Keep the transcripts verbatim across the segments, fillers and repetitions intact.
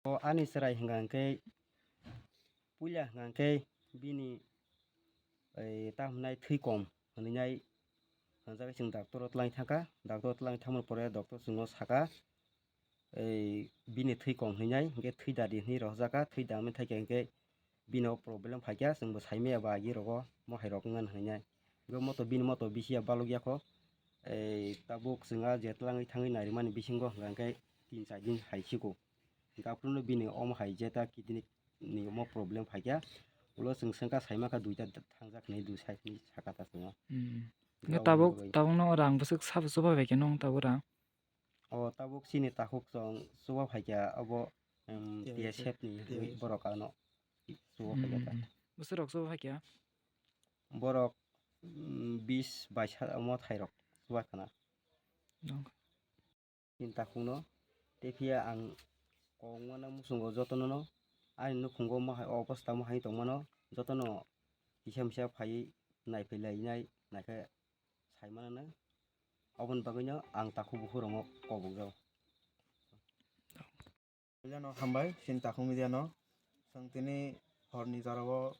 O ani chwrai hwnka hwnkhe, puila hwnka hwnkhe bini, ei, ta hwnai thwi kom hwnwi nai hwnjagwi chwng doctor o twlang thangkha. Doctor o twlang thangmani pore doctor chwngno saka, ei, bini thwi kom hwnwi nai, hwnkhe thwi dadi hwnwi rohorjakha. Thwi dangmani thaikhe hwnkhe bini o problem phaikha, chwngbo saimaya ba agi rogo mohai rok wngmani hwnwi nai. Hwnkhe moto bini moto bisi ya balok yakho, ei, tabuk chwng a je twlangwi thangwi narimani bisingo hwnka hwnkhe tin char din hai siko. Hwnkhe aphuru no bini omo hai je ta kidney ni omo problem phaikha. Ulo chwng swngkha saima kha duita thangjak hinwi dui side hinwi saka ta chwngno. Hmm. Hwnkhe tabuk, tabuk no rang bwswk sabo chuba bai khe nwng tabuk rang? O tabuk chini takhuk chwng chuba phaikha abo, em, T S F ni borok ano chuba phaikha ta. Hmm. Bwswk rok chuba phaikha? Borok, mm, bis bais ha omo thairok chuba khana. Nwng. Chini takhukno, tei phiya ang kok wngmano muchungo jotono no, ani nukhungo mohai o obostha mohai tongmano jotono kisa misa phaiwi naiphai lainai naikhe sai mananai. Oboni bagwino ang takhuk bukhuk rokno kobokjago. Puilano hambai chini takhuk media no. Chwng tini horni jorao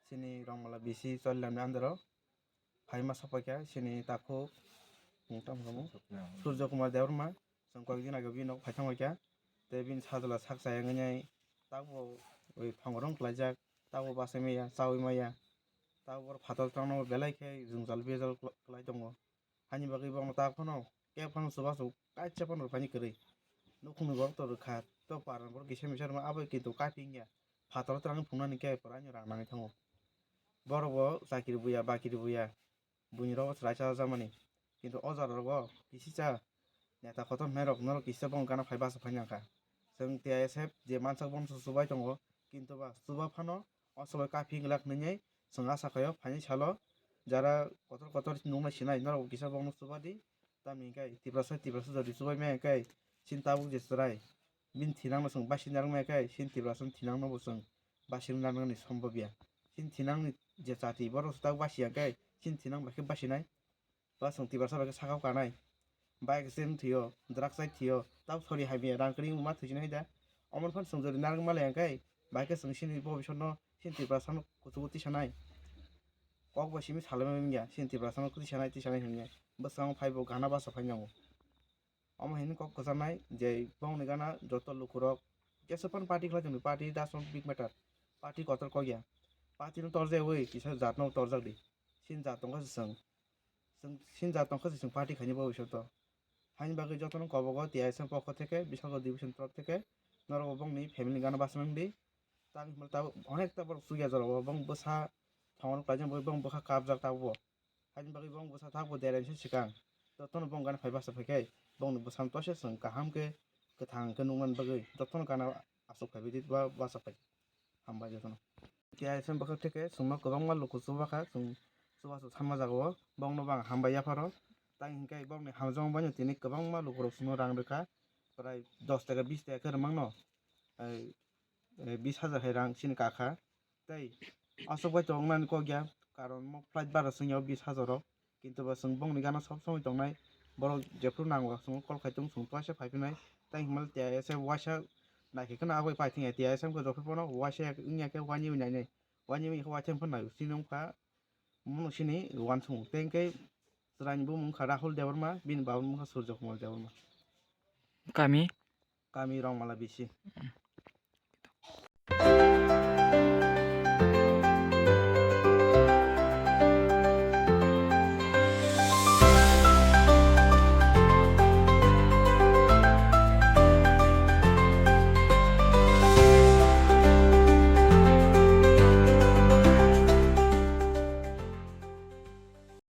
chini Rongmala bisi Cholilamni andaro phai ma sapaikha chini takhuk, mung tamo tamo, Surjo Kumar Debbarma. Chwng koyekdin age bini nok phai thangbaikha. Tei bini sajla sak chaya wngwi nai tabuk oi phangorong klaijak, tabuk bachai maya, chaui maya. Tabuk borok phatar twlangno belai khe jwngjal bejal kwlai tongo. Haini bagwi bono ta phano kebo phano chubachu kaisa phano rwphani kwrwi. Nukhungni borok to rwkha, to parani borok kisa misa rwma abo kintu kaiphi wngya. Phataro twlangwi phunuknani khe pura ani rang nangwi thango. Borok bo chakiri buya, bakiri buya, buini rogo chwrai cha jakmani. Kintu o jora rogo kisisa neta kotor hwnai rok norok kisa bongni gana phai bachai phai nangkha. Chwng T I S F je mansak bono se chubai tongo, kintu ba chuba phano o chubai kaiphi glak hwnwi chwng acha khaio phaini salo jara kotor kotor nuknai sinai norok kisa bongno chuba di. Tamni hwnkhe Tiprasa Tiprasa jodi chubai maya hwnkhe chini tabuk je chwrai bini thinangno chwng basi narwk maya hwnkhe chini Tiprasani thinangno bo chwng basi narwknani sombobya. Chini thinangni je chati borok se tabuk basiya hwnkhe chini thinang bai khe basinai. Ba chwng Tiprasa bai khe sakao kanai. Bike accident thwio, drugs chai thwio, tamo sori hamya rang kwrwi wngma thwisinai da. Omo phano chwng jodi narwk ma le hwnkhe, bai khe chwng chini bobisotno chini Tiprasano kuchugo tisanai. Kok bai simi salai manya, chini Tiprasano tisanai, tisanai hwnya. Bwskango phai bo gana basa phai nango. Omo hini kok kwcharnai je bongni gana joto lukurok jesaphano party khlai tongdi, party that's not big matter. Party kotor kokya. Party no torjak wi kisa jat no torjak di. Chini jat tongkha se chwng. Chwng chini jat tongkha se chwng party khaini bobishoto. Haini bagwi jotono kobogo T I S F pokho theke, Bishalgarh division torop theke, norok bo bongni family gana bachana wngdi. Tang hwnba tabuk onekta borok chukya jorao bong bwsa thongno klaijak bagwi bong bwkha kapjak tabukbo. Haini bagwi bong bwsa thakbo derai se swkang. Jotono bong gana phai bachai phai khe bongni bwsano toise chwng kaham khe kwthang khe nuknani bagwi jotono gana aswk phaibaidi ba bachai phai. Hambai jotono. T I S F bwkhak theke chwngno kwbangma luku chubakha, chwng chubachu sanma jagao bongno bo ang hambai yapharo. Tang hinkhe bongni hamjakma baino tini kwbangma lukurok chwngno rang rwkha, prai dos taka bis taka khe rwmangno, ei, ei, bis hajar hai rang chini kakha. Tei aswk bai tongnani kok ya, karon mo flight bara swngya o bis hajar rok. Kintu bo chwng bongni gana sob somoi tongnai, borok jephru nango chwng call khai tongo, chwng twaisa phai phinai. Tei hwnmale T I S F waisa naikhe kheno abo pai thwngya, T I S F khe jophre phano waisa wngya khe wani wi nainai, wani wi khe waisa phano nai chini wngkha, omono chini uansukmung. Tei hwnkhe chwraini bumung wngkha Rahul Debbarma, bini babani bumung wngkha Surjo Kumar Debbarma. Kami? Kami Rongmala bisi.